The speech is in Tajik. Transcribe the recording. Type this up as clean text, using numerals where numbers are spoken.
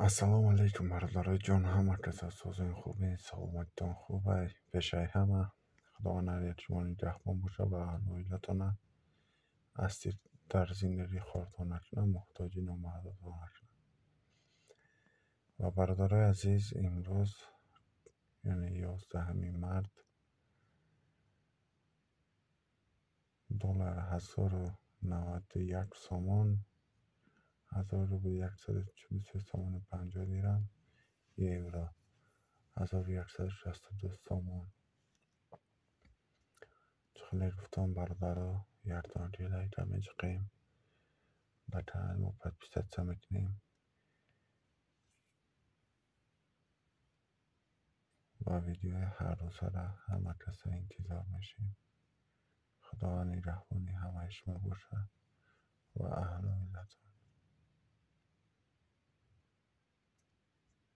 Ассалому алайкум, бародарои ҷон, ҳама каса созен, хубен, саломатитон хубай. Пешаи ҳама Худованд ҳар як шумо нигаҳбон боша ва аҳлу оилатона, асти дар зиндагӣ хортон накунад, муҳтоҷи номаҳдудтон накунад. Ва бародарои азиз, имрӯз, яъне 11 март, доллар 1091 сомон, 1000 рубл 143 сомону 50 дирам, евро 1162 сомон. Чӣ хеле гуфтам, бародаро, якдонагӣ лайка меҷиқем, ба канали мо подписаться мекунем ва видеои ҳаррӯзаро ҳама каса интизор мешем. Худованд нигаҳбони ҳамаи шумо бошад ва аҳлу оилатон.